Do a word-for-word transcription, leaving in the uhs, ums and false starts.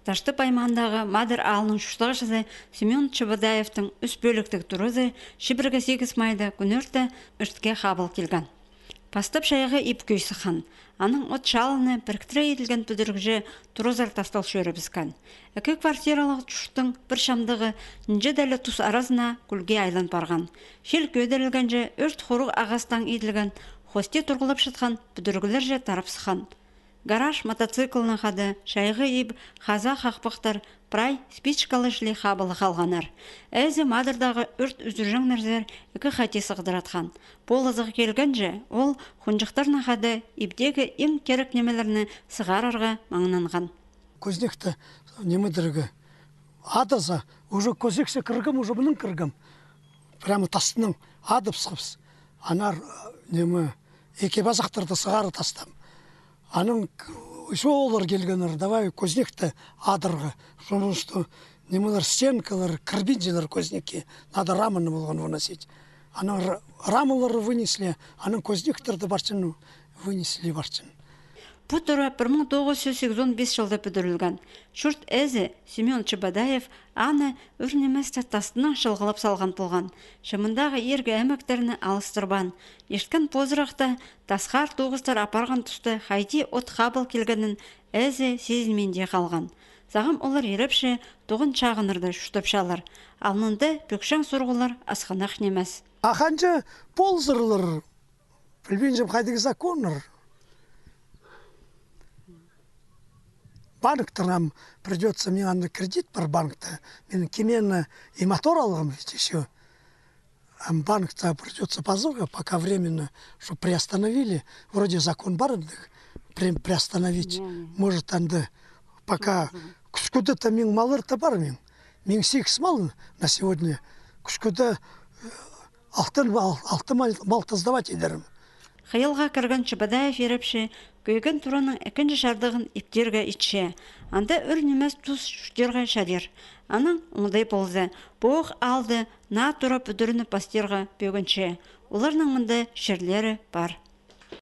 Таштып аймаандағы Мадар аалның чуртағҷызы Семён Чебодаевтің ӱс пӧліктіг туразы чибіргі сигіс майда кӱнӧрте ӧртке хабыл килген. Пастап чайғы иб кӧй сыххан. Аның от чалыны піріктіре иділген пӱдірігҷе туразар тастал чӧрібіскен. Ікі квартиралығ чурттың пір чамдығы нинҷе-де ле тус аразына кӱлге айлан парған. Чил кӧдірілгенҷе ӧрт хуруғ ағастаң иділген хости турғылапчатхан пӱдіріглерҷе тарап сыххан. Гараж мотоциклнаң хада чайғы иб хаза хахпахтар прай спичкалы чіли хабылы халғаннар. Ээзі Мадардағы ӧрт ӱзӱрҷеңнерзер ікі хати сығдыратхан. Полызығ килгенҷе, ол хонҷыхтарнаң хада ибдегі иң кирек нимелерні сығарарға маңнанған. Кӧзенекті ниме идерге, адаза, уже кӧзенексер кіргем, уже мының кіргем. Прямо тастынаң адап сығыбыс. Аннаңар, э, ниме, ікі пазахтарды сығара тастаам. Анаң к-, ещё олар килгеннер, давай кӧзенекті адарға. Потому что нимелер, стенкалар кірбинчелер кӧзенекке. Надо раманы полған выносить. Анаң ра-, рамалар вынесли, анаң кӧзенектерді парчан вынесли парчан. Пу тура пір муң тоғыс чӱс сигізон пис чылда пӱдірілген. Чурт ээзі Семён Чебодаев аны ӱр ниместе тастынаң чылғылап салған полған. Че мындағы иргі ӧмектерні алыстырбаан. Ирткен позырахта тасхар тоғыстар апарған туста хайди от хабыл килгенін ээзі сизінмин дее халған. Сағам олар ирепче тоғын чағыннарда чуртапчалар. Алнында пӧкчең сурығлар асхынах нимес. А ханҷа ползырлар, пілбинчем, хайдағ законнар. Банктар ам придётся, мин анда кредит пар банкта. Мин кемені и мотор алғам ведь ещё. Ам банкта придётся пазарға, пока временно, чтоб приостановили. Вроде закон пар андағ, при-, приостановить. Не, не. Может, анда пока кӱскӱде-то мин маллар-то пар мин. Мин сигіс мал на сегодня. Кӱскӱде, э, алты мал, алты мал, малды сдавать идерім. Хыйалға кірген Чебодаев ирепче кӧйген тураның ікінҷі чардығын иптерге итче. Анда ӱр нимес тус чуртирға чадир. Анаң оңдай полза, пу ох аалды наа тура пӱдірініп пастирға пӧгінче. Оларның мында чирлері пар.